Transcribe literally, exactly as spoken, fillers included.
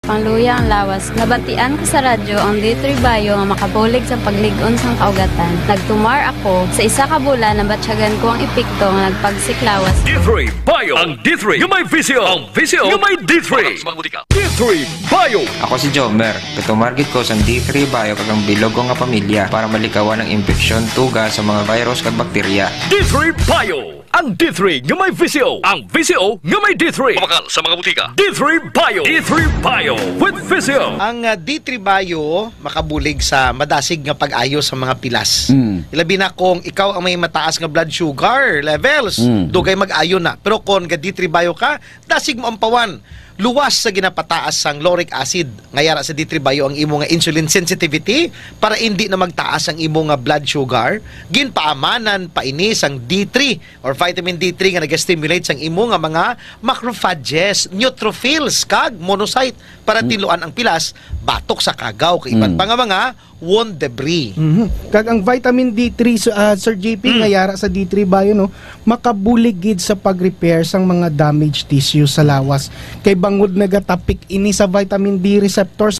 Pangluya ang lawas. Nabatian ko sa radyo ang D three Bio nga makabulig sa paglig-on sang kaugatan. Nagtumar ako. Sa isa ka bulan, nabatyagan ko ang epekto nga nagpagsik lawas. D three Bio. Ang D three nga may visyo. Ang visyo nga may D three. Sa mga butika. D three Bio. Ako si Jomer. Katumar gid ko sang D three Bio kag ang bilog ko nga pamilya para malikawan ang impeksyon, tuga sa mga virus kag bakterya. D three Bio. Ang D three nga may visyo. Ang visyo nga may D three. Mabakal sa mga butika. D three Bio. D three Bio with visyo. Ang ah, D three Bio makabulig sa madasig nga pag-ayo sa mga pilas. Mm. Ilabi na kung ikaw ang may mataas nga blood sugar levels, Mm. dugay mag-ayo na. Pero kung ga D three Bio ka, dasig mo ampawan. Luwas sa ginapataas sang lauric acid. Nga yara sa D three Bio ang imo nga insulin sensitivity para hindi na magtaas ang imo nga blood sugar. Ginpaamanan pa ini sang D three or vitamin D three nga nag-stimulate sang imo nga mga macrophages, neutrophils, kag monocyte para tinluan ang pilas batok sa kagaw kag iban Mm. pa nga mga wound debris. Mhm. Kag ang vitamin D three, so, ah, Sir J P, nga yara sa D three Bio, no, makabulig gid sa pag-repair sang mga damaged tissue sa lawas. Kay bangod nagatapik ini sa vitamin D receptors